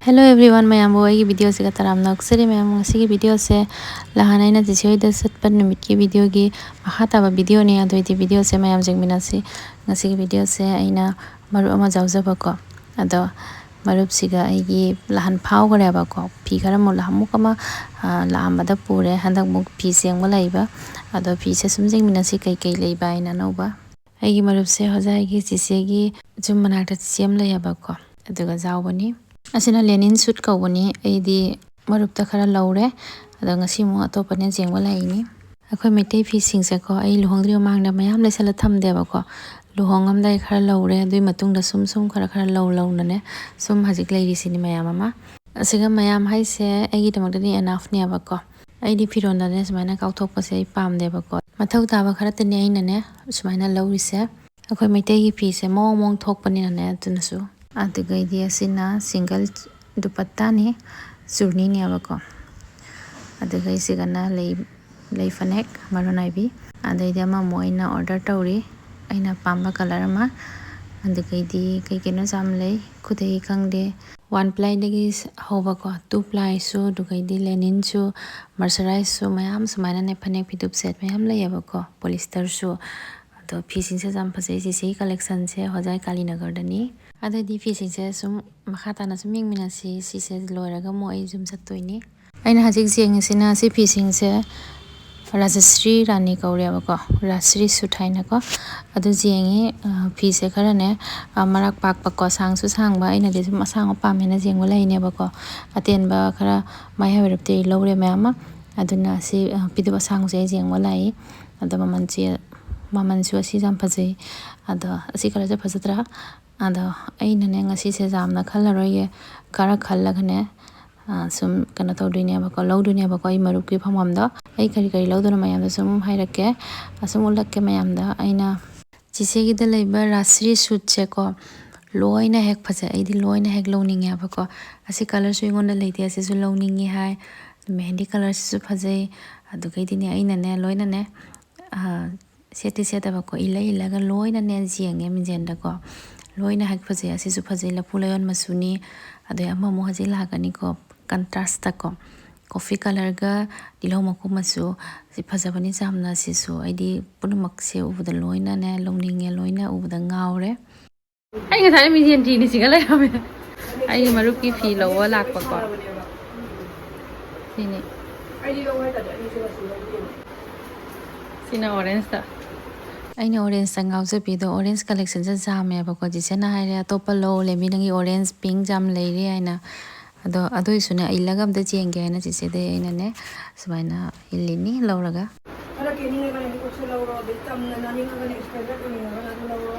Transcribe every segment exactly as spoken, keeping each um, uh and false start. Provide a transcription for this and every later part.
Hello everyone, ꯃꯌꯥꯝꯕꯨ ꯑꯩꯒꯤ ꯚꯤꯗꯤꯑꯣꯁꯤꯒ ꯇꯔꯥꯝꯅ ꯑꯣꯛꯆꯔꯤ꯫ ꯃꯌꯥꯝ, ꯉꯁꯤꯒꯤ ꯚꯤꯗꯤꯑꯣꯁꯦ ꯅꯍꯥꯟ ꯑꯩꯅ ꯆꯤꯆꯦ ꯍꯣꯏꯗ ꯆꯠꯄ ꯅꯨꯃꯤꯠꯀꯤ ꯚꯤꯗꯤꯑꯣꯒꯤ ꯃꯈꯥ ꯇꯥꯕ ꯚꯤꯗꯤꯑꯣꯅꯤ꯫ ꯑꯗꯨ ꯑꯣꯏꯗꯤ ꯚꯤꯗꯤꯑꯣꯁꯦ ꯃꯌꯥꯝ ꯌꯦꯡꯃꯤꯟꯅꯁꯤ꯫ ꯉꯁꯤꯒꯤ ꯚꯤꯗꯤꯑꯣꯁꯦ ꯑꯩꯅ ꯃꯔꯨꯞ ꯑꯃ ꯌꯥꯎꯖꯕꯀꯣ, ꯑꯗꯣ ꯃꯔꯨꯞꯁꯤꯒ ꯑꯩꯒꯤ ꯅꯍꯥꯟ ꯐꯥꯎꯈ꯭ꯔꯦꯕꯀꯣ꯫ ꯐꯤ ꯈꯔ ꯑꯃꯨꯛ ꯅꯍꯥꯟꯃꯨꯛ ꯑꯃ, ꯑ, ꯂꯥꯛꯑꯝꯕꯗ ꯄꯨꯔꯦ, ꯍꯟꯗꯛ ꯑꯃꯨꯛ ꯐꯤ ꯆꯦꯟꯕ ꯂꯩꯕ꯫ ꯑꯗꯣ ꯐꯤꯁꯦ ꯁꯨꯝ ꯌꯦꯡꯃꯤꯟꯅꯁꯤ ꯀꯩꯀꯩ ꯂꯩꯕ ꯍꯥꯏꯅ ꯑꯅꯧꯕ꯫ ꯑꯩꯒꯤ ꯃꯔꯨꯞꯁꯦ ꯍꯣꯖꯥꯏꯒꯤ ꯆꯤꯆꯦꯒꯤ ꯌꯨꯝ ꯃꯅꯥꯛꯇ ꯆꯤꯆꯦ ꯑꯃ ꯂꯩꯌꯦꯕꯀꯣ, ꯑꯗꯨꯒ ꯌꯥꯎꯕꯅꯤ꯫ ꯑꯁꯤꯅ ꯂꯦꯅꯤꯟ ꯁꯨꯠ ꯀꯧꯕꯅꯤ꯫ ꯑꯩꯗꯤ ꯃꯔꯨꯞꯇ ꯈꯔ ꯂꯧꯔꯦ, ꯑꯗꯣ ꯉꯁꯤ ꯑꯃꯨꯛ ꯑꯇꯣꯞꯄꯅ ꯌꯦꯡꯕ ꯂꯥꯛꯏꯅꯤ꯫ ꯑꯩꯈꯣꯏ ꯃꯩꯇꯩ ꯐꯤꯁꯤꯡꯁꯦꯀꯣ, ꯑꯩ ꯂꯨꯍꯣꯡꯗ꯭ꯔꯤꯉꯩ ꯃꯃꯥꯡꯗ ꯃꯌꯥꯝ ꯂꯩꯁꯜꯂ ꯊꯝꯗꯦꯕꯀꯣ꯫ ꯂꯨꯍꯣꯡꯉꯝꯗꯥꯏ ꯈꯔ ꯂꯧꯔꯦ, ꯑꯗꯨꯒꯤ ꯃꯇꯨꯡꯗ ꯁꯨꯝ ꯁꯨꯝ ꯈꯔ ꯈꯔ ꯂꯧ ꯂꯧꯅꯅꯦ ꯁꯨꯝ ꯍꯧꯖꯤꯛ ꯂꯩꯔꯤꯁꯤꯅꯤ ꯃꯌꯥꯝ ꯑꯃ꯫ ꯑꯁꯤꯒ ꯃꯌꯥꯝ ꯍꯥꯏꯁꯦ ꯑꯩꯒꯤꯗꯃꯛꯇꯗꯤ enough ꯅꯦꯕꯀꯣ꯫ ꯑꯩꯗꯤ ꯐꯤꯔꯣꯟꯗꯅꯦ ꯁꯨꯃꯥꯏꯅ ꯀꯥꯎꯊꯣꯛꯄꯁꯦ ꯑꯩ ꯄꯥꯝꯗꯦꯕꯀꯣ꯫ ꯃꯊꯧ ꯇꯥꯕ ꯈꯔꯇꯅꯦ ꯑꯩꯅꯅꯦ ꯁꯨꯃꯥꯏꯅ ꯂꯧꯔꯤꯁꯦ꯫ ꯑꯩꯈꯣꯏ ꯃꯩꯇꯩꯒꯤ ꯐꯤꯁꯦ ꯃꯑꯣꯡ ꯃꯑꯣꯡ ꯊꯣꯛꯄꯅꯤꯅꯅꯦ, ꯑꯗꯨꯅꯁꯨ꯫ ꯑꯗꯨꯒꯩꯗꯤ ꯑꯁꯤꯅ single ꯗꯨꯄꯠꯇꯥꯅꯤ, ꯆꯨꯔꯅꯤꯅꯦꯕꯀꯣ꯫ ꯑꯗꯨꯒ ꯑꯩꯁꯤꯒꯅ ꯂꯩ, ꯂꯩ ꯐꯅꯦꯛ ꯃꯔꯨ ꯅꯥꯏꯕꯤ꯫ ꯑꯗꯩꯗꯤ ꯑꯃꯃꯨꯛ ꯑꯩꯅ order ꯇꯧꯔꯤ, ꯑꯩꯅ ꯄꯥꯝꯕ colour ꯑꯃ꯫ ꯑꯗꯨꯒꯩꯗꯤ ꯀꯩ ꯀꯩꯅꯣ ꯌꯥꯝ ꯂꯩ, ꯈꯨꯗꯩ ꯈꯪꯗꯦ, one plyꯗꯒꯤ ꯍꯧꯕꯀꯣ, two plyꯁꯨ, ꯑꯗꯨꯒꯩꯗꯤ ꯂꯦꯅꯤꯟꯁꯨ, mercerizeꯁꯨ, ꯃꯌꯥꯝ ꯁꯨꯃꯥꯏꯅꯅꯦ ꯐꯅꯦꯛ ꯐꯤꯗꯨꯞ set ꯃꯌꯥꯝ ꯂꯩꯌꯦꯕꯀꯣ, polysterꯁꯨ꯫ ꯑꯗꯣ ꯐꯤꯁꯤꯡꯁꯦ ꯌꯥꯝ ꯐꯖꯩ꯫ ꯆꯤꯆꯦꯒꯤ collectionꯁꯦ ꯍꯣꯖꯥꯏ ꯀꯥꯂꯤꯅꯒꯔꯗꯅꯤ꯫ ꯑꯗꯩꯗꯤ ꯐꯤꯁꯤꯡꯁꯦ ꯁꯨꯝ ꯃꯈꯥ ꯇꯥꯅ ꯁꯨꯝ ꯌꯦꯡꯃꯤꯟꯅꯁꯤ꯫ ꯁꯤꯁꯦ ꯂꯣꯏꯔꯒ ꯑꯃꯨꯛ ꯑꯩ ꯌꯨꯝ ꯆꯠꯇꯣꯏꯅꯤ꯫ ꯑꯩꯅ ꯍꯧꯖꯤꯛ ꯌꯦꯡꯉꯤꯁꯤꯅ ꯁꯤ ꯐꯤꯁꯤꯡꯁꯦ ꯔꯥꯖꯁ꯭ꯔꯤ ꯔꯥꯅꯤ ꯀꯧꯔꯦꯕꯀꯣ, ꯔꯥꯖꯁ꯭ꯔꯤ ꯁꯨꯠ ꯍꯥꯏꯅꯀꯣ꯫ ꯑꯗꯨ ꯌꯦꯡꯉꯤ, ꯑ, ꯐꯤꯁꯦ ꯈꯔꯅꯦ, ꯑ, ꯃꯔꯥꯛ ꯄꯥꯛꯄꯀꯣ, ꯁꯥꯡꯁꯨ ꯁꯥꯡꯕ, ꯑꯩꯅꯗꯤ ꯁꯨꯝ ꯑꯁꯥꯡꯕ ꯄꯥꯝꯃꯦꯅ ꯌꯦꯡꯕ ꯂꯩꯅꯦꯕꯀꯣ꯫ ꯑꯇꯦꯟꯕ ꯈꯔ ꯃꯌꯥꯏ ꯑꯣꯏꯔꯞꯇꯤ ꯑꯩ ꯂꯧꯔꯦ ꯃꯌꯥꯝ ꯑꯃ꯫ ꯑꯗꯨꯅ ꯁꯤ, ꯑ, ꯐꯤꯗꯨꯞ ꯑꯁꯥꯡꯕꯁꯦ ꯑꯩ ꯌꯦꯡꯕ ꯂꯥꯛꯏ꯫ ꯑꯗꯣ ꯃꯃꯜꯁꯦ, ꯃꯃꯜꯁꯨ ꯑꯁꯤꯁꯦ ꯌꯥꯝ ꯐꯖꯩ꯫ ꯑꯗꯣ ꯑꯁꯤ colourꯁꯦ ꯐꯖꯗ꯭ꯔꯥ? ꯑꯗꯣ ꯑꯩꯅꯅꯦ ꯉꯁꯤꯁꯦ ꯌꯥꯝꯅ ꯈꯜꯂꯔꯣꯏꯒꯦ, ꯈꯔ ꯈꯜꯂꯒꯅꯦ, ꯑ, ꯁꯨꯝ ꯀꯩꯅꯣ ꯇꯧꯗꯣꯏꯅꯦꯕꯀꯣ, ꯂꯧꯗꯣꯏꯅꯦꯕꯀꯣ ꯑꯩ ꯃꯔꯨꯞꯀꯤ ꯐꯝꯐꯝꯗꯣ꯫ ꯑꯩ ꯀꯔꯤ ꯀꯔꯤ ꯂꯧꯗꯣꯏꯅꯣ ꯃꯌꯥꯝꯗꯣ ꯁꯨꯝ ꯍꯥꯏꯔꯛꯀꯦ, ꯑ, ꯁꯨꯝ ꯎꯠꯂꯛꯀꯦ ꯃꯌꯥꯝꯗ꯫ ꯑꯩꯅ ꯆꯤꯆꯦꯒꯤꯗ ꯂꯩꯕ ꯔꯥꯖꯁ꯭ꯔꯤ ꯁꯨꯠꯁꯦꯀꯣ, ꯂꯣꯏꯅ ꯍꯦꯛ ꯐꯖꯩ, ꯑꯩꯗꯤ ꯂꯣꯏꯅ ꯍꯦꯛ ꯂꯧꯅꯤꯡꯉꯦꯕꯀꯣ꯫ ꯑꯁꯤ colourꯁꯨ ꯑꯩꯉꯣꯟꯗ ꯂꯩꯇꯦ, ꯑꯁꯤꯁꯨ ꯂꯧꯅꯤꯡꯉꯤ ꯍꯥꯏ꯫ ꯃꯦꯍꯦꯟꯗꯤ colourꯁꯤꯁꯨ ꯐꯖꯩ꯫ ꯑꯗꯨꯒꯩꯗꯤꯅꯦ ꯑꯩꯅꯅꯦ ꯂꯣꯏꯅꯅꯦ, ꯑ, ꯁꯦꯠꯇꯤ ꯁꯦꯠꯇꯕꯀꯣ, ꯏꯜꯂ ꯏꯜꯂꯒ ꯂꯣꯏꯅꯅꯦ ꯌꯦꯡꯉꯦ ꯃꯤꯡꯖꯦꯜꯗꯀꯣ꯫ ꯂꯣꯏꯅ ꯍꯦꯛ ꯐꯖꯩ꯫ ꯑꯁꯤꯁꯨ ꯐꯖꯩ, ꯂꯐꯨ ꯂꯥꯌꯣꯟ ꯃꯆꯨꯅꯤ꯫ ꯑꯗꯩ ꯑꯃꯃꯨꯛ ꯍꯧꯖꯤꯛ ꯂꯥꯛꯀꯅꯤꯀꯣ, ꯀꯟꯇ꯭ꯔꯥꯁꯇꯀꯣ, ꯀꯣꯐꯤ ꯀꯂꯔꯒ ꯇꯤꯜꯍꯧ ꯃꯀꯨ ꯃꯆꯨ꯫ ꯁꯤ ꯐꯖꯕꯅꯤ ꯌꯥꯝꯅ꯫ ꯁꯤꯁꯨ ꯑꯩꯗꯤ ꯄꯨꯝꯅꯃꯛꯁꯦ ꯎꯕꯗ ꯂꯣꯏꯅꯅꯦ ꯂꯧꯅꯤꯡꯉꯦ, ꯂꯣꯏꯅ ꯎꯕꯗ ꯉꯥꯎꯔꯦ꯫ ꯑꯩ ꯉꯁꯥꯏ ꯃꯤꯡꯁꯦꯟ ꯊꯤꯅꯤ ꯁꯤꯒ ꯂꯩꯔꯝꯃꯦ꯫ ꯑꯩꯒꯤ ꯃꯔꯨꯞꯀꯤ ꯐꯤ ꯂꯧꯕ ꯂꯥꯛꯄꯀꯣ꯫ ꯁꯤꯅꯤ꯫ ꯁꯤꯅ ꯑꯣꯔꯦꯟꯖꯇ꯫ ꯑꯩꯅ ꯑꯣꯔꯦꯟꯖꯇ ꯉꯥꯎꯖꯕꯤꯗꯣ, ꯑꯣꯔꯦꯟꯖ ꯀꯂꯦꯛꯁꯟꯁꯦ ꯌꯥꯝꯃꯦꯕꯀꯣ꯫ ꯆꯤꯆꯦꯅ ꯍꯥꯏꯔꯦ, "ꯑꯇꯣꯞꯄ ꯂꯧ, ꯂꯦꯝꯕꯤ, ꯅꯪꯒꯤ ꯑꯣꯔꯦꯟꯖ ꯄꯤꯡ ꯌꯥꯝ ꯂꯩꯔꯤ" ꯍꯥꯏꯅ꯫ ꯑꯗꯣ ꯑꯗꯨꯏꯁꯨꯅꯦ, ꯏꯜꯂꯒ ꯑꯝꯇ ꯆꯦꯟꯒꯦ ꯍꯥꯏꯅ ꯆꯤꯆꯦꯗꯩ ꯑꯩꯅꯅꯦ ꯁꯨꯃꯥꯏꯅ ꯏꯜꯂꯤꯅꯤ ꯂꯧꯔꯒ꯫ ꯈꯔ ꯀꯦꯅꯤꯡꯉꯒꯅ ꯍꯦꯛ ꯀꯣꯛꯁꯦ ꯂꯧꯔꯣ, ꯑꯗꯩ ꯆꯝꯅ ꯅꯥꯅꯤꯡꯉꯒꯅ, extra ꯈꯔ ꯀꯦꯅꯤꯡꯉꯒꯅ ꯑꯗꯨ ꯂꯧꯔꯣ꯫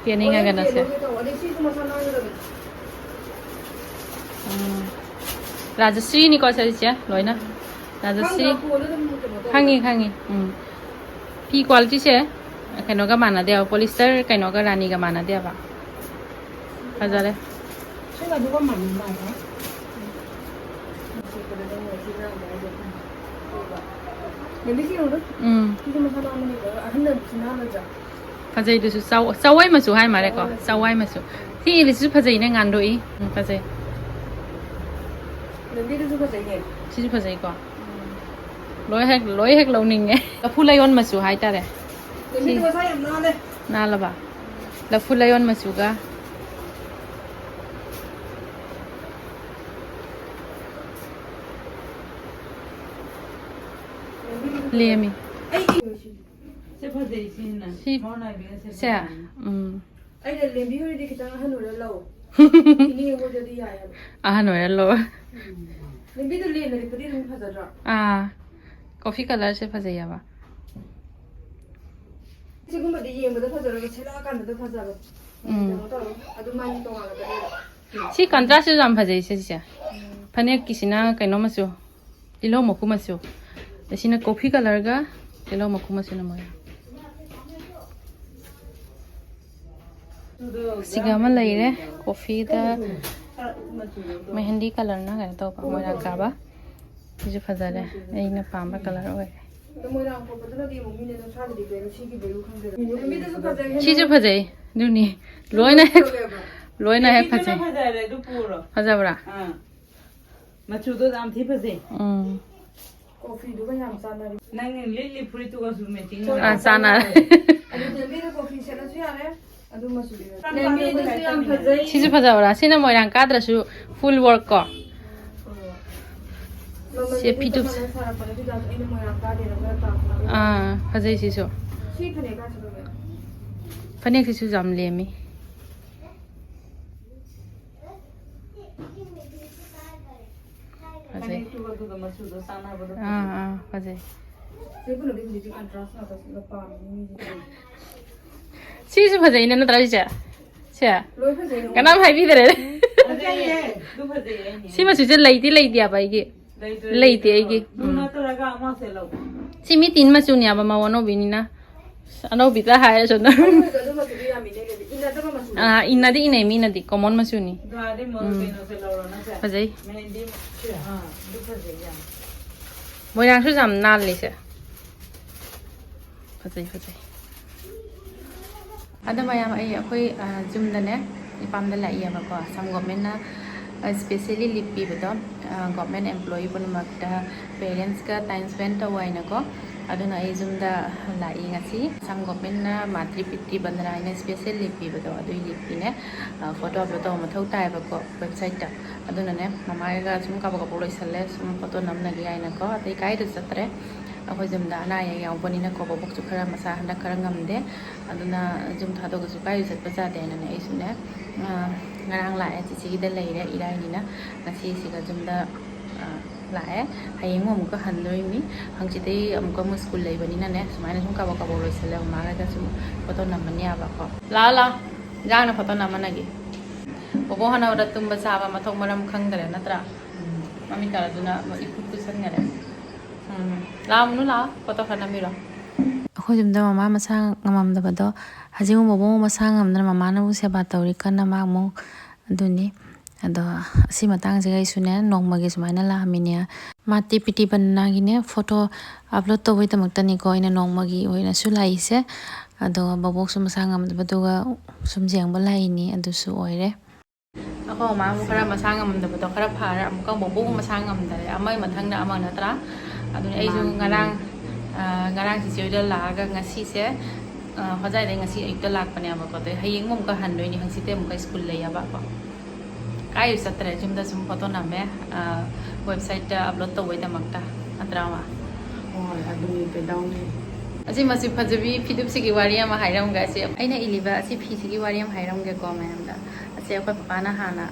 ꯀꯦꯅꯤꯡꯉꯒꯅ ꯁꯦ꯫ ꯑꯣꯔꯦꯟꯖ ꯌꯦꯜꯂꯣꯒꯤ ꯇꯧ, ꯑꯗꯩ ꯁꯤꯁꯨ ꯃꯁꯥ ꯅꯥꯟꯒꯗꯕꯅꯤ꯫ ꯎꯝ꯫ ꯔꯥꯖꯁ꯭ꯔꯤꯅꯤꯀꯣ ꯁꯤꯁꯦ ꯂꯣꯏꯅ꯫ ꯔꯥꯖꯁ꯭ꯔꯤ꯫ ꯈꯪꯗ꯭ꯔꯣ? ꯀꯣꯟꯗ ꯑꯗꯨꯝ ꯀꯩꯅꯣ ꯇꯧꯕꯗꯣ꯫ ꯈꯪꯉꯤ, ꯈꯪꯉꯤ꯫ ꯎꯝ꯫ ꯐꯤ qualityꯁꯦ ꯀꯩꯅꯣꯒ ꯃꯥꯟꯅꯗꯦꯕ, polyester ꯀꯩꯅꯣꯒ ꯔꯥꯅꯤꯒ ꯃꯥꯟꯅꯗꯦꯕ꯫ ꯐꯖꯔꯦ꯫ ꯁꯤꯅ ꯑꯗꯨꯒ ꯃꯥꯟꯅ ꯃꯥꯜꯂꯦ꯫ ꯂꯦꯝꯕꯤ ꯁꯤ ꯌꯦꯡꯉꯨꯗꯣ꯫ ꯎꯝ꯫ ꯁꯤꯁꯨ ꯃꯁꯥ ꯅꯥꯟꯕꯅꯤ, ꯑꯍꯟꯅ ꯁꯤ ꯅꯥꯜꯂꯗ꯭ꯔꯥ? ꯐꯖꯩꯗꯨꯁꯨ ꯆꯧ-, ꯆꯋꯥꯏ ꯃꯆꯨ ꯍꯥꯏ ꯃꯥꯜꯂꯦꯀꯣ꯫ ꯆꯋꯥꯏ ꯃꯆꯨ꯫ ꯆꯋꯥꯏ ꯃꯆꯨ꯫ ꯁꯤ ꯏꯜꯂꯤꯁꯤꯁꯨ ꯐꯖꯩꯅꯦ, ꯉꯥꯟꯗꯣꯛꯏ꯫ ꯎꯝ, ꯐꯖꯩ꯫ ꯂꯦꯝꯕꯤꯗꯨꯁꯨ ꯐꯖꯩꯅꯦ꯫ ꯁꯤꯁꯨ ꯐꯖꯩꯀꯣ꯫ ꯎꯝ꯫ ꯂꯣꯏ ꯍꯦꯛ, ꯂꯣꯏ ꯍꯦꯛ ꯂꯧꯅꯤꯡꯉꯦ꯫ ꯂꯐꯨ ꯂꯥꯌꯣꯟ ꯃꯆꯨ ꯍꯥꯏꯇꯥꯔꯦ꯫ ꯂꯦꯝꯕꯤꯗꯨ ꯁꯤ ꯃꯁꯥ ꯌꯥꯝ ꯅꯥꯜꯂꯦ꯫ ꯅꯥꯜꯂꯕ? ꯂꯐꯨ ꯂꯥꯌꯣꯟ ꯃꯆꯨꯒ꯫ ꯂꯦꯝꯃꯤ꯫ ꯁꯦ ꯐꯖꯩ ꯁꯤꯅ꯫ ꯁꯤ-, ꯃꯥꯎ ꯅꯥꯏꯕꯤꯒ ꯁꯦ ꯁꯦ? ꯐꯖꯩ꯫ ꯎꯝ꯫ ꯑꯩꯅ ꯂꯦꯝꯕꯤ ꯍꯣꯏꯗꯤ ꯈꯤꯇꯪ ꯑꯍꯟ ꯑꯣꯏꯔ ꯂꯧ꯫ ꯏꯅꯦ ꯍꯣꯏꯗꯗꯤ ꯌꯥꯏ ꯍꯥꯏꯕ꯫ ꯑꯍꯟ ꯑꯣꯏꯔ ꯂꯧ꯫ ꯂꯦꯝꯕꯤꯗꯣ ꯂꯦꯝꯅ ꯂꯤꯠꯄꯗꯤ ꯑꯗꯨꯝ ꯐꯖꯗ꯭ꯔꯣ? ꯑꯥ, coffee colourꯁꯦ ꯐꯖꯩꯌꯦꯕ꯫ ꯁꯤꯒꯨꯝꯕꯗꯤ ꯌꯦꯡꯕꯗ ꯐꯖꯔꯒ ꯁꯦꯠꯂꯛꯑꯀꯥꯟꯗꯗ ꯐꯖꯕ꯫ ꯎꯝ꯫ ꯀꯩꯅꯣ ꯇꯧꯔꯣ꯫ ꯑꯗꯨ ꯃꯥꯒꯤ ꯇꯣꯉꯥꯟꯅ ꯆꯠꯂꯦꯕ꯫ ꯁꯤ contrastꯁꯨ ꯌꯥꯝ ꯐꯖꯩ ꯁꯤꯁꯦ꯫ ꯎꯝ꯫ ꯐꯅꯦꯛꯀꯤꯁꯤꯅ ꯀꯩꯅꯣ ꯃꯆꯨ, ꯇꯤꯜꯍꯧ ꯃꯀꯨ ꯃꯆꯨ꯫ ꯑꯁꯤꯅ coffee colourꯒ ꯇꯤꯜꯍꯧ ꯃꯀꯨ ꯃꯆꯨꯅ ꯃꯣꯏꯔꯥꯡ꯫ ꯁꯤꯒ ꯑꯃ ꯂꯩꯔꯦ, coffeeꯗ ꯃꯦꯍꯦꯟꯗꯤ colourꯅ ꯀꯩꯅꯣ ꯇꯧꯕ, ꯃꯣꯏꯔꯥꯡ ꯀꯥꯕ꯫ ꯁꯤꯁꯨ ꯐꯖꯔꯦ, ꯑꯩꯅ ꯄꯥꯝꯕ colour ꯑꯣꯏꯔꯦ꯫ ꯑꯗꯣ ꯃꯣꯏꯔꯥꯡ ꯄꯣꯛꯄꯗꯨꯅꯗꯤ ꯑꯃꯨꯛ ꯃꯤꯅ ꯑꯗꯨꯝ ꯁ꯭ꯋꯥꯏꯗꯗꯤ ꯀꯩꯅꯣ ꯁꯤꯒꯤ value ꯈꯪꯗꯦꯗ꯫ ꯂꯝꯕꯤꯗꯁꯨ ꯐꯖꯩ꯫ ꯁꯤꯁꯨ ꯐꯖꯩ꯫ ꯑꯗꯨꯅꯤ, ꯂꯣꯏꯅ ꯍꯦꯛ, ꯂꯣꯏꯅ ꯍꯦꯛ ꯅꯨꯄꯤꯗꯨꯅ ꯐꯖꯩ꯫ ꯐꯖꯔꯦ, ꯑꯗꯨ ꯄꯨꯔꯣ꯫ ꯐꯖꯕ꯭ꯔꯥ? ꯑꯥ, ꯃꯆꯨꯗꯣ ꯌꯥꯝ ꯊꯤ ꯐꯖꯩ꯫ ꯎꯝ꯫ ꯀꯣꯐꯤꯗꯨꯒ ꯌꯥꯝ ꯆꯥꯟꯅꯔꯤ꯫ ꯅꯪ ꯂꯤꯠꯂꯤ ꯐꯨꯔꯤꯠꯇꯨꯒꯁꯨ ꯃꯦꯆꯤꯡ ꯑꯥ, ꯆꯥꯟꯅꯔꯦ꯫ ꯑꯗꯨ ꯂꯦꯝꯕꯤꯗ ꯀꯣꯐꯤ ꯁꯦꯠꯂꯁꯨ ꯌꯥꯔꯦ꯫ ꯑꯗꯨ ꯃꯆꯨꯗꯤ ꯂꯦꯝꯕꯤꯗꯨꯁꯨ ꯌꯥꯝ ꯐꯖꯩ꯫ ꯁꯤꯁꯨ ꯐꯖꯕ꯭ꯔꯥ? ꯁꯤꯅ ꯃꯣꯏꯔꯥꯡ ꯀꯥꯗ꯭ꯔꯁꯨ full work ꯀꯣ꯫ ꯁꯤ ꯐꯤꯗꯨ꯫ ꯁꯥꯔꯛꯄꯅꯦ ꯑꯗꯨ ꯑꯣꯏꯇꯥꯔꯁꯨ ꯑꯩꯅ ꯃꯣꯏꯔꯥꯡ ꯀꯥꯗꯦꯅ ꯈꯔ ꯇꯥꯛꯄ꯫ ꯑꯥ, ꯐꯖꯩ ꯁꯤꯁꯨ꯫ ꯁꯤ ꯐꯅꯦꯛ ꯀꯥꯏ ꯆꯠꯈ꯭ꯔꯒꯦ? ꯐꯅꯦꯛꯁꯤꯁꯨ ꯌꯥꯝ ꯂꯦꯝꯃꯤ꯫ ꯐꯖꯩ꯫ ꯐꯅꯦꯛꯇꯨꯒ ꯑꯗꯨꯒ ꯃꯆꯨꯗꯣ ꯆꯥꯟꯅꯕꯗꯣ ꯑꯥ, ꯑꯥ, ꯐꯖꯩ꯫ ꯁꯤ ꯀꯩꯅꯣꯗꯤ ꯍꯧꯖꯤꯛꯇꯤ contrast ꯉꯥꯛꯇ ꯄꯥꯝꯃꯤ ꯃꯤꯁꯤꯡꯁꯦ꯫ ꯁꯤꯁꯨ ꯐꯖꯩꯅ ꯅꯠꯇ꯭ꯔꯥ ꯁꯤꯁꯦ? ꯁꯦ? ꯂꯣꯏ ꯐꯖꯩ꯫ ꯀꯅꯥꯝ ꯍꯥꯏꯕꯤꯗꯔꯦ꯫ ꯐꯖꯩꯌꯦ꯫ ꯑꯗꯨ ꯐꯖꯩꯌꯦ ꯑꯩꯅꯦ꯫ ꯁꯤ ꯃꯆꯨꯁꯦ ꯂꯩꯗꯤ ꯂꯩꯇꯦ ꯍꯥꯏꯕ ꯑꯩꯒꯤ꯫ ꯂꯩꯇ꯭ꯔꯦ, ꯂꯩꯇꯦ ꯂꯩꯇ꯭ꯔꯦ꯫ ꯑꯩꯒꯤ꯫ Blue ꯎꯝ꯫ ꯅꯠꯇ꯭ꯔꯒ ꯑꯃꯁꯦ ꯂꯧ꯫ ꯁꯤ ꯃꯤ ꯇꯤꯟ ꯃꯆꯨꯅꯦ ꯍꯥꯏꯕ ꯃꯧ ꯑꯅꯧꯕꯤꯅꯤꯅ꯫ ꯑꯁ, ꯑꯅꯧꯕꯤꯗ ꯍꯥꯏꯔꯁꯨ ꯑꯗꯨꯝ꯫ ꯑꯗꯨ ꯃꯆꯨ-, ꯑꯗꯨ ꯃꯆꯨꯗꯤ ꯌꯥꯝ ꯏꯅꯩ ꯏꯅꯩ꯫ ꯏꯅꯗꯕ ꯃꯆꯨ꯫ ꯑꯥ, ꯏꯟꯅꯗꯤ ꯏꯅꯩ ꯃꯤꯅꯗꯤ, common ꯃꯆꯨꯅꯤ꯫ ꯑꯗꯣ ꯑꯗꯩ ꯃ-, ꯎꯝ꯫ ꯀꯩꯅꯣꯁꯦ ꯂꯧꯔꯣ ꯅꯠꯇ꯭ꯔꯥ? ꯐꯖꯩ꯫ ꯃꯦꯍꯦꯟꯗꯤ꯫ ꯑꯥ, ꯑꯗꯨ ꯐꯖꯩ ꯌꯥꯝ꯫ ꯃꯣꯏꯔꯥꯡꯁꯨ ꯌꯥꯝ ꯅꯥꯜꯂꯤꯁꯦ꯫ ꯐꯖꯩ, ꯐꯖꯩ꯫ ꯑꯗꯣ ꯃꯌꯥꯝ, ꯑꯩ, ꯑꯩꯈꯣꯏ, ꯑ, ꯌꯨꯝꯗꯅꯦ, ꯏꯄꯥꯝꯗ ꯂꯥꯛꯏꯌꯦꯕꯀꯣ꯫ ꯑꯁꯥꯝ ꯒꯣꯔꯃꯦꯟꯅ, ꯑ, specially leave ꯄꯤꯕꯗꯣ, ꯑ, government employee ꯄꯨꯝꯅꯃꯛꯇ parents ꯀ time spend ꯇꯧ ꯍꯥꯏꯅꯀꯣ꯫ ꯑꯗꯨꯅ ꯑꯩ ꯌꯨꯝꯗ ꯂꯥꯛꯏ ꯉꯁꯤ꯫ ꯑꯁꯥꯝ ꯒꯣꯔꯃꯦꯟꯅ ꯃꯥꯇ꯭ꯔꯤ ꯄꯤꯇ꯭ꯔꯤ ꯕꯟꯗꯅ ꯍꯥꯏꯅ special leave ꯄꯤꯕꯗꯣ, ꯑꯗꯨꯒꯤ leave ꯀꯤꯅꯦ, ꯑ, photo upload ꯇꯧꯕ ꯃꯊꯧ ꯇꯥꯏꯌꯦꯕꯀꯣ website ꯇ꯫ ꯑꯗꯨꯅꯅꯦ, ꯃꯃꯥꯒ ꯁꯨꯝ ꯀꯥꯕꯛ ꯀꯥꯕꯛ ꯂꯣꯏꯁꯜꯂꯦ, ꯁꯨꯝ photo ꯅꯝꯅꯒꯦ ꯍꯥꯏꯅꯀꯣ꯫ ꯑꯇꯩ ꯀꯥꯏꯗ ꯆꯠꯇ꯭ꯔꯦ꯫ ꯑꯩꯈꯣꯏ ꯌꯨꯝꯗ ꯑꯅꯥ ꯑꯌꯦꯛ ꯌꯥꯎꯕꯅꯤꯅꯀꯣ, ꯕꯣꯕꯣꯛꯁꯨ ꯈꯔ ꯃꯁꯥ ꯍꯟꯗꯛ ꯈꯔ ꯉꯝꯗꯦ, ꯑꯗꯨꯅ ꯌꯨꯝ ꯊꯥꯗꯣꯛꯑꯒꯁꯨ ꯀꯥꯏꯗ ꯆꯠꯄ ꯌꯥꯗꯦ ꯍꯥꯏꯅꯅꯦ, ꯑꯩꯁꯨꯅꯦ, ꯑ, ꯉꯔꯥꯡ ꯂꯥꯛꯑꯦ, ꯆꯤꯆꯦꯒꯤꯗ ꯂꯩꯔꯦ, ꯏꯔꯥꯏꯅꯤꯅ꯫ ꯉꯁꯤꯁꯤꯒ ꯌꯨꯝꯗ, ꯑ, ꯂꯥꯛꯑꯦ꯫ ꯍꯌꯦꯡ ꯑꯃꯨꯛꯀ ꯍꯟꯗꯣꯏꯅꯤ꯫ ꯍꯪꯆꯤꯠꯇꯩ ꯑꯃꯨꯛꯀ ꯑꯃꯨꯛ school ꯂꯩꯕꯅꯤꯅꯅꯦ, ꯁꯨꯃꯥꯏꯅ ꯁꯨꯝ ꯀꯥꯕꯛ ꯀꯥꯕꯛ ꯂꯣꯏꯁꯜꯂꯦ꯫ ꯃꯃꯥꯒ ꯁꯨꯝ photo ꯅꯝꯃꯅꯤ ꯌꯥꯕꯀꯣ꯫ ꯂꯥꯛꯑꯣ, ꯂꯥꯛꯑꯣ꯫ ꯏꯟꯖꯥꯡꯅ photo ꯅꯝꯃꯅꯒꯦ꯫ ꯕꯣꯕꯣꯛ ꯍꯟꯅꯕꯗ ꯇꯨꯝꯕ ꯆꯥꯕ ꯃꯊꯣꯡ ꯃꯔꯝ ꯈꯪꯗꯔꯦ ꯅꯠꯇ꯭ꯔꯥ? ꯃꯃꯤꯠ ꯇꯥꯔꯗꯨꯅ ꯏꯐꯨꯠ ꯐꯨꯠꯁꯟꯈꯔꯦ꯫ ꯎꯝ꯫ ꯂꯥꯛꯑꯣ ꯃꯅꯨ ꯂꯥꯛꯑꯣ, photo ꯈꯔ ꯅꯝꯃꯤꯔꯣ꯫ ꯑꯩꯈꯣꯏ ꯌꯨꯝꯗ ꯃꯃꯥ ꯃꯁꯥ ꯉꯝꯃꯝꯗꯕꯗꯣ, ꯍꯧꯖꯤꯛ ꯑꯃꯨꯛ ꯕꯣꯕꯣꯛ ꯃꯁꯥ ꯉꯝꯗꯅ ꯃꯃꯥꯅꯕꯨ ꯁꯦꯕꯥ ꯇꯧꯔꯤ ꯀꯟꯅ꯫ ꯃꯥ ꯑꯃꯨꯛ, ꯑꯗꯨꯅꯤ꯫ ꯑꯗꯣ ꯑꯁꯤ ꯃꯇꯥꯡꯁꯤꯒ ꯑꯩꯁꯨꯅꯦ ꯅꯣꯡꯃꯒꯤ ꯁꯨꯃꯥꯏꯅ ꯂꯥꯛꯑꯝꯃꯤꯅꯦ꯫ ꯃꯥ ꯇꯤ ꯄꯤ ꯇꯤ ꯕꯅꯥꯅꯥꯒꯤꯅꯦ ꯐꯣꯇꯣ ꯑꯞꯂꯣꯗ ꯇꯧꯕꯩꯗꯃꯛꯇꯅꯤꯀꯣ ꯑꯩꯅ ꯅꯣꯡꯃꯒꯤ ꯑꯣꯏꯅꯁꯨ ꯂꯥꯛꯏꯁꯦ꯫ ꯑꯗꯣ ꯕꯕꯣꯛꯁꯨ ꯃꯁꯥ ꯉꯝꯗꯕꯗꯨꯒ ꯁꯨꯝ ꯌꯦꯡꯕ ꯂꯥꯛꯏꯅꯤ, ꯑꯗꯨꯁꯨ ꯑꯣꯏꯔꯦ꯫ ꯑꯩꯈꯣꯏ ꯃꯃꯥ ꯑꯃꯨꯛ ꯈꯔ ꯃꯁꯥ ꯉꯝꯗꯕꯗꯣ ꯈꯔ ꯐꯔꯦ, ꯑꯃꯨꯛꯀ ꯕꯣꯕꯣꯛ ꯃꯁꯥ ꯉꯝꯗꯔꯦ, ꯑꯃꯒꯤ ꯃꯊꯪꯗ ꯑꯃ ꯅꯠꯇ꯭ꯔꯥ? ꯑꯗꯨꯅ ꯑꯩꯁꯨ ꯃꯥꯅꯤ꯫ ꯉꯔꯥꯡ, ꯑ, ꯉꯔꯥꯡ ꯆꯤꯆꯦ ꯍꯣꯏꯗ ꯂꯥꯛꯑꯒ ꯉꯁꯤꯁꯦ, ꯑ, ꯍꯣꯖꯥꯏꯗꯩ ꯉꯁꯤ ꯑꯌꯨꯛꯇ ꯂꯥꯛꯄꯅꯦꯕꯀꯣ꯫ ꯑꯗꯩ ꯍꯌꯦꯡ ꯑꯃꯨꯛꯀ ꯍꯟꯗꯣꯏꯅꯤ, ꯍꯪꯆꯤꯠꯇꯩ ꯑꯃꯨꯛꯀ ꯁ꯭ꯀꯨꯜ ꯂꯩꯌꯦꯕꯀꯣ꯫ ꯀꯥꯏꯁꯨ ꯆꯠꯇ꯭ꯔꯦ, ꯌꯨꯝꯗ ꯁꯨꯝ ꯐꯣꯇꯣ ꯅꯝꯃꯦ, ꯑ, ꯋꯦꯕꯁꯥꯏꯠꯇ ꯑꯞꯂꯣꯗ ꯇꯧꯕꯩꯗꯃꯛꯇ, ꯅꯠꯇ꯭ꯔꯥ, ꯃꯥ? ꯍꯣꯏ, ꯑꯗꯨꯅꯤ ꯀꯩꯗꯧꯅꯤ꯫ ꯑꯁꯤ ꯃꯆꯨ ꯐꯖꯕꯤ ꯐꯤꯗꯨꯞꯁꯤꯒꯤ ꯋꯥꯔꯤ ꯑꯃ ꯍꯥꯏꯔꯝꯒꯦ꯫ ꯑꯁꯤ ꯑꯩꯅ ꯏꯜꯂꯤꯕ ꯑꯁꯤ ꯐꯤꯁꯤꯒꯤ ꯋꯥꯔꯤ ꯑꯃ ꯍꯥꯏꯔꯝꯒꯦꯀꯣ ꯃꯌꯥꯝꯗ꯫ ꯑꯁꯤ ꯑꯩꯈꯣꯏ ꯄꯄꯥꯅ ꯍꯥꯟꯅ,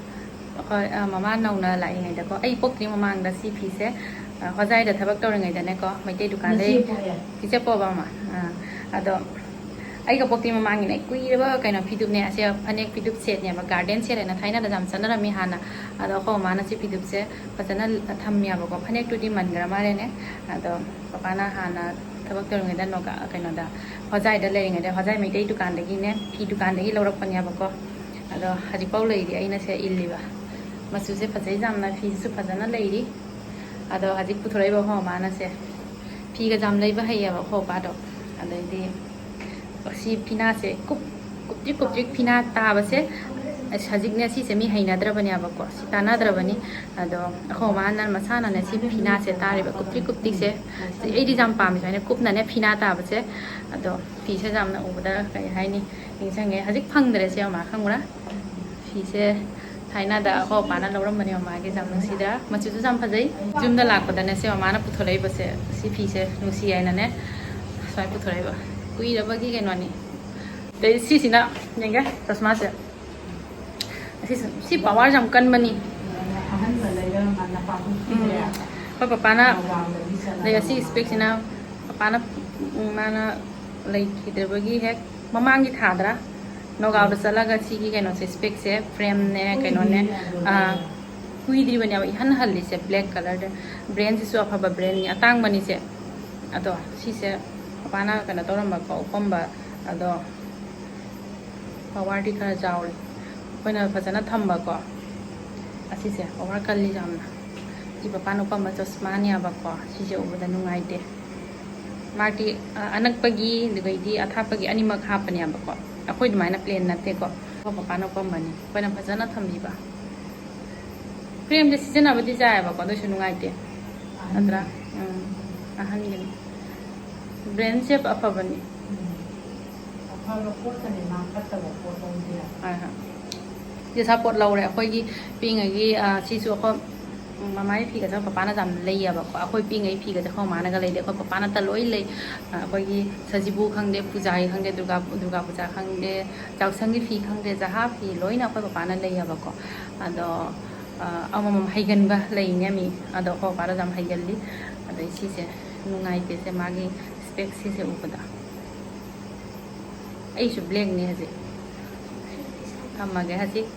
ꯑꯩꯈꯣꯏ, ꯑ, ꯃꯃꯥ ꯅꯧꯅ ꯂꯥꯛꯏꯉꯩꯗꯀꯣ, ꯑꯩ ꯄꯣꯛꯇ꯭ꯔꯤ ꯃꯃꯥꯡꯗ ꯁꯤ ꯐꯤꯁꯦ, ꯑ, ꯍꯣꯖꯥꯏꯗ ꯊꯕꯛ ꯇꯧꯔꯤꯉꯩꯗꯅꯦꯀꯣ, ꯃꯩꯇꯩ ꯗꯨꯀꯥꯟꯗꯩ ꯅꯆꯦ ꯄꯣꯛꯑꯦ? ꯆꯤꯆꯦ ꯄꯣꯛꯑꯕ ꯑꯃ꯫ ꯑ, ꯑꯗꯣ ꯑꯩꯒ ꯄꯣꯛꯇ꯭ꯔꯤ ꯃꯃꯥꯡꯒꯤꯅꯦ, ꯀꯨꯏꯔꯕ ꯀꯩꯅꯣ ꯐꯤꯗꯨꯞꯅꯦ꯫ ꯑꯁꯦ ꯐꯅꯦꯛ ꯐꯤꯗꯨꯞ ꯁꯦꯠꯅꯦꯕ, ꯒꯥꯔꯗꯦꯟ ꯁꯦꯠ ꯍꯥꯏꯅ ꯊꯥꯏꯅꯗ ꯌꯥꯝ ꯆꯠꯅꯔꯝꯃꯤ ꯍꯥꯟꯅ꯫ ꯑꯗꯣ ꯑꯩꯈꯣꯏ ꯃꯃꯥꯅ ꯁꯤ ꯐꯤꯗꯨꯞꯁꯦ ꯐꯖꯅ ꯊꯝꯃꯦꯕꯀꯣ꯫ ꯐꯅꯦꯛꯇꯨꯗꯤ ꯃꯟꯈ꯭ꯔ ꯃꯥꯜꯂꯦꯅꯦ꯫ ꯑꯗꯣ ꯄꯄꯥꯅ ꯍꯥꯟꯅ ꯊꯕꯛ ꯇꯧꯔꯤꯉꯩꯗ ꯅꯣꯒꯥ-, ꯀꯩꯅꯣꯗ, ꯍꯣꯖꯥꯏꯗ ꯂꯩꯔꯤꯉꯩꯗ, ꯍꯣꯖꯥꯏ ꯃꯩꯇꯩ ꯗꯨꯀꯥꯟꯗꯒꯤꯅꯦ, ꯐꯤ ꯗꯨꯀꯥꯟꯗꯒꯤ ꯂꯧꯔꯛꯄꯅꯦꯕꯀꯣ꯫ ꯑꯗꯣ ꯍꯧꯖꯤꯛꯐꯥꯎ ꯂꯩꯔꯤ ꯑꯩꯅ ꯁꯦ ꯏꯜꯂꯤꯕ꯫ ꯃꯆꯨꯁꯦ ꯐꯖꯩ ꯌꯥꯝꯅ, ꯐꯤꯁꯤꯁꯨ ꯐꯖꯅ ꯂꯩꯔꯤ꯫ ꯑꯗꯣ ꯍꯧꯖꯤꯛ ꯄꯨꯊꯣꯔꯛꯏꯕ ꯑꯩꯈꯣꯏ ꯃꯃꯥꯅꯁꯦ, ꯐꯤꯒ ꯌꯥꯝ ꯂꯩꯕ ꯍꯩꯌꯦꯕ ꯑꯩꯈꯣꯏ ꯄꯄꯥꯗꯣ꯫ ꯑꯗꯩꯗꯤ ꯁꯤ ꯐꯤꯅꯥꯁꯦ ꯀꯨꯞ-, ꯀꯨꯞꯇ꯭ꯔꯤꯛ ꯀꯨꯞꯇ꯭ꯔꯤꯛ ꯐꯤꯅꯥ ꯇꯥꯕꯁꯦ, ꯑꯁ, ꯍꯧꯖꯤꯛꯅꯦ ꯁꯤꯁꯦ ꯃꯤ ꯍꯩꯅꯗ꯭ꯔꯕꯅꯦꯕꯀꯣ, ꯁꯤ ꯇꯥꯟꯅꯗ꯭ꯔꯕꯅꯤ꯫ ꯑꯗꯣ ꯑꯩꯈꯣꯏ ꯃꯃꯥꯅ ꯃꯁꯥꯅꯅꯦ ꯁꯤ ꯐꯤꯅꯥꯁꯦ ꯇꯥꯔꯤꯕ ꯀꯨꯞꯇ꯭ꯔꯤꯛ ꯀꯨꯞꯇ꯭ꯔꯤꯛꯁꯦ, ꯑꯩꯗꯤ ꯌꯥꯝ ꯄꯥꯝꯃꯤ ꯁꯨꯃꯥꯏꯅ ꯀꯨꯞꯅꯅꯦ ꯐꯤꯅꯥ ꯇꯥꯕꯁꯦ꯫ ꯑꯗꯣ ꯐꯤꯁꯦ ꯌꯥꯝꯅ ꯎꯕꯗ ꯀꯩ ꯍꯥꯏꯅꯤ, ꯅꯤꯡꯁꯤꯡꯉꯦ꯫ ꯍꯧꯖꯤꯛ ꯐꯪꯗ꯭ꯔꯦ ꯁꯦ ꯃꯃꯥ, ꯈꯪꯕ꯭ꯔꯥ? ꯐꯤꯁꯦ ꯊꯥꯏꯅꯗ ꯑꯩꯈꯣꯏ ꯄꯄꯥꯅ ꯂꯧꯔꯝꯕꯅꯦ ꯃꯃꯥꯒꯤ, ꯌꯥꯝ ꯅꯨꯡꯁꯤꯗ꯭ꯔꯥ? ꯃꯆꯨꯁꯨ ꯌꯥꯝ ꯐꯖꯩ꯫ ꯌꯨꯝꯗ ꯂꯥꯛꯄꯗꯅꯦ ꯁꯦ ꯃꯃꯥꯅ ꯄꯨꯊꯣꯔꯛꯏꯕꯁꯦ, ꯁꯤ ꯐꯤꯁꯦ ꯅꯨꯡꯁꯤ ꯍꯥꯏꯅꯅꯦ ꯁꯨꯃꯥꯏꯅ ꯄꯨꯊꯣꯔꯛꯏꯕ꯫ ꯀꯨꯏꯔꯕꯒꯤ ꯀꯩꯅꯣꯅꯤ꯫ ꯑꯗꯩ ꯁꯤꯁꯤꯅ ꯌꯦꯡꯒꯦ, ꯆꯁꯃꯥꯁꯦ꯫ ꯑꯁꯤꯁꯨ, ꯁꯤ ꯄꯋꯥꯔ ꯌꯥꯝ ꯀꯟꯕꯅꯤ꯫ ꯑꯍꯟꯕ ꯂꯩꯔ ꯃꯥ ꯅꯄꯥꯛꯄꯤ ꯎꯝ꯫ ꯊꯤꯗ꯭ꯔꯦ꯫ ꯑꯩꯈꯣꯏ ꯄꯄꯥꯅ, ꯅꯒꯥꯎꯗꯒꯤ ꯆꯠꯂꯒ ꯑꯗꯩ ꯑꯁꯤ ꯃꯥ ꯏꯁꯄꯦꯛꯁꯤꯅ ꯄꯄꯥꯅ, ꯎꯝ, ꯃꯥꯅ ꯂꯩꯈꯤꯗꯕꯒꯤ ꯍꯦꯛ ꯃꯃꯥꯡꯒꯤ ꯊꯥꯗ꯭ꯔꯥ ꯅꯒꯥꯎꯗ ꯆꯠꯂꯒ ꯁꯤꯒꯤ ꯀꯩꯅꯣꯁꯦ, ꯏꯁꯄꯦꯛꯁꯦ, ꯐ꯭ꯔꯦꯝꯅꯦ, ꯀꯩꯅꯣꯅꯦ, ꯀꯨꯏꯗ꯭ꯔꯤꯌꯦ ꯑꯗꯨ ꯑꯥ, ꯂꯩꯕ꯫ ꯀꯨꯏꯗ꯭ꯔꯤꯕꯅꯦꯕ ꯏꯍꯟ ꯍꯜꯂꯤꯁꯦ, ꯕ꯭ꯂꯦꯛ ꯀꯂꯔꯗ꯫ ꯕ꯭ꯔꯦꯟꯁꯤꯁꯨ ꯑꯐꯕ ꯕ꯭ꯔꯦꯟꯅꯤ, ꯑꯇꯥꯡꯕꯅꯤꯁꯦ꯫ ꯑꯗꯣ ꯁꯤꯁꯦ ꯄꯄꯥꯅ ꯀꯩꯅꯣ ꯇꯧꯔꯝꯕꯀꯣ, ꯎꯞꯄꯝꯕ꯫ ꯑꯗꯣ ꯄꯋꯥꯔꯗꯤ ꯈꯔ ꯆꯥꯎꯔꯦ꯫ ꯑꯩꯈꯣꯏꯅ ꯐꯖꯅ ꯊꯝꯕꯀꯣ꯫ ꯑꯁꯤꯁꯦ ꯑꯣꯚꯔ ꯀꯜꯂꯤ ꯌꯥꯝꯅ꯫ ꯁꯤ ꯄꯄꯥꯅ ꯎꯞꯄꯝꯕ ꯆꯣꯁꯃꯥꯅꯦꯕꯀꯣ꯫ ꯁꯤꯁꯦ ꯎꯕꯗ ꯅꯨꯡꯉꯥꯏꯇꯦ꯫ ꯃꯥꯒꯤ ꯑ, ꯑꯅꯛꯄꯒꯤ ꯑꯗꯨꯒꯩꯗꯤ ꯑꯊꯥꯞꯄꯒꯤ ꯑꯅꯤꯃꯛ ꯍꯥꯞꯄꯅꯦꯕꯀꯣ꯫ ꯑꯩꯈꯣꯏ ꯑꯗꯨꯃꯥꯏꯅ ꯄ꯭ꯂꯦꯟ ꯅꯠꯇꯦꯀꯣ꯫ ꯑꯩꯈꯣꯏ ꯄꯄꯥꯅ ꯎꯞꯄꯝꯕꯅꯤ, ꯑꯩꯈꯣꯏꯅ ꯐꯖꯅ ꯊꯝꯕꯤꯕ꯫ ꯐ꯭ꯔꯦꯝꯁꯦ ꯁꯤꯖꯤꯟꯅꯕꯗꯤ ꯌꯥꯏꯌꯦꯕꯀꯣ, ꯑꯗꯨꯏꯁꯨ ꯅꯨꯡꯉꯥꯏꯇꯦ ꯅꯠꯇ꯭ꯔꯥ? ꯎꯝ, ꯑꯍꯟꯒꯤꯅꯤ꯫ ꯕ꯭ꯔꯦꯟ ꯁꯦꯞ ꯑꯐꯕꯅꯤ꯫ ꯑꯐꯕ ꯄꯣꯠꯇꯅꯦ ꯃꯥ ꯐꯠꯇꯕ ꯄꯣꯠ ꯂꯧꯗꯦ ꯍꯥꯏꯕ꯫ ꯍꯣꯏ, ꯍꯣꯏ꯫ ꯁꯤ ꯁꯞꯄꯣꯔꯠ ꯂꯧꯔꯦ꯫ ꯑꯩꯈꯣꯏꯒꯤ ꯄꯤꯛꯏꯉꯩꯒꯤ, ꯑ, ꯁꯤꯁꯨ ꯑꯩꯈꯣꯏ ꯃꯃꯥꯒꯤ ꯐꯤꯒꯁꯦ ꯑꯩꯈꯣꯏ ꯄꯄꯥꯅ ꯌꯥꯝ ꯂꯩꯌꯦꯕꯀꯣ꯫ ꯑꯩꯈꯣꯏ ꯄꯤꯛꯏꯉꯩ ꯐꯤꯒꯁꯦ ꯑꯩꯈꯣꯏ ꯃꯃꯥꯅꯒ ꯂꯩꯗꯦ, ꯑꯩꯈꯣꯏ ꯄꯄꯥꯅꯇ ꯂꯣꯏ ꯂꯩ꯫ ꯑ, ꯑꯩꯈꯣꯏꯒꯤ ꯁꯖꯤꯕꯨ ꯈꯪꯗꯦ, ꯄꯨꯖꯥꯒꯤ ꯈꯪꯗꯦ, ꯗꯨꯔꯒꯥ, ꯗꯨꯔꯒꯥ ꯄꯨꯖꯥ ꯈꯪꯗꯦ, ꯌꯥꯎꯁꯪꯒꯤ ꯐꯤ ꯈꯪꯗꯦ, ꯖꯍꯥ ꯐꯤ ꯂꯣꯏꯅ ꯑꯩꯈꯣꯏ ꯄꯄꯥꯅ ꯂꯩꯌꯦꯕꯀꯣ꯫ ꯑꯗꯣ, ꯑ, ꯑꯃꯃꯝ ꯍꯩꯒꯟꯕ ꯂꯩꯅꯦ ꯃꯤ꯫ ꯑꯗꯣ ꯑꯩꯈꯣꯏ ꯄꯄꯥꯗ ꯌꯥꯝ ꯍꯩꯒꯜꯂꯤ꯫ ꯑꯗꯩ ꯁꯤꯁꯦ ꯅꯨꯡꯉꯥꯏꯇꯦꯁꯦ, ꯃꯥꯒꯤ ꯁ꯭ꯄꯦꯛ ꯁꯤꯁꯦ ꯎꯕꯗ꯫ ꯑꯩꯁꯨ ꯕ꯭ꯂꯦꯛꯅꯦ ꯍꯧꯖꯤꯛ꯫ ꯊꯝꯃꯒꯦ ꯍꯧꯖꯤꯛ꯫